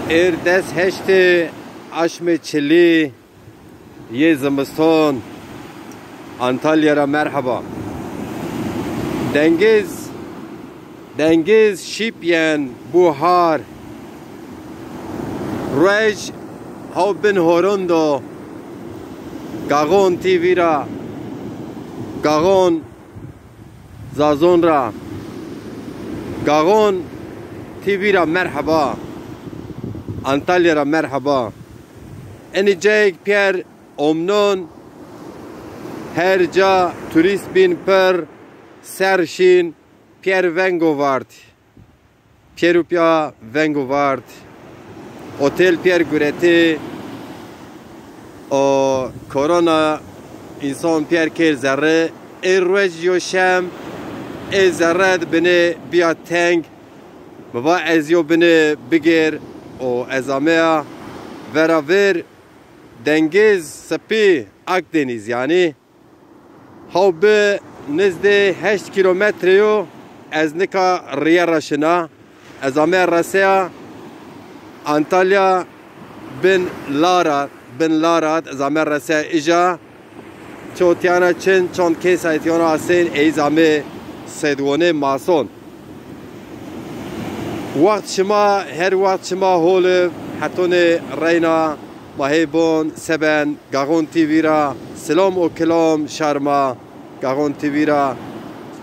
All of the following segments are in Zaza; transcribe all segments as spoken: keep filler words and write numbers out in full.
Êr des heştê aşmê çilî yê zimiston. Antalya ra merheba. Dengiz, dengiz şîp yen buhar. Ruej haw bin horon do. Gaxon T V ra, Gaxon Zazon ra, Gaxon T V ra merheba. Antalya ra merheba. Enî cayêk pîyer omnon, her ca turîst bîn pir, ser şîn, pîyer vengo vard. Pîyer û pîya vengo vard. Otel pîyer guretî. O korona însan pîyer kêr zerre. Ê ruej yo şem, ê zerre di binê bîya teng. Mi va ez yo binê bigêr û ez ameya vera vêr. Dengiz sipî, Akdeniz yanî. Haw bi nizdê heşt kîlometre yo, ez nika rîye ra şina. Ez ame reseya Antalya bin Lara, bin Lara, ez ame reseya îja. Ço tîyana çin, çond kesay tîyana asên, ey zî ame sedwonê mason. Wext şima, her wext şima hol ib, hetonê reyna ma hê bon, seben, Gaxon T V ra, silam û kilam şar ma, Gaxon T V ra,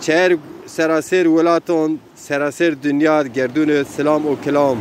çer serasêr welaton, serasêr dinya gerdûn id silam û kilam.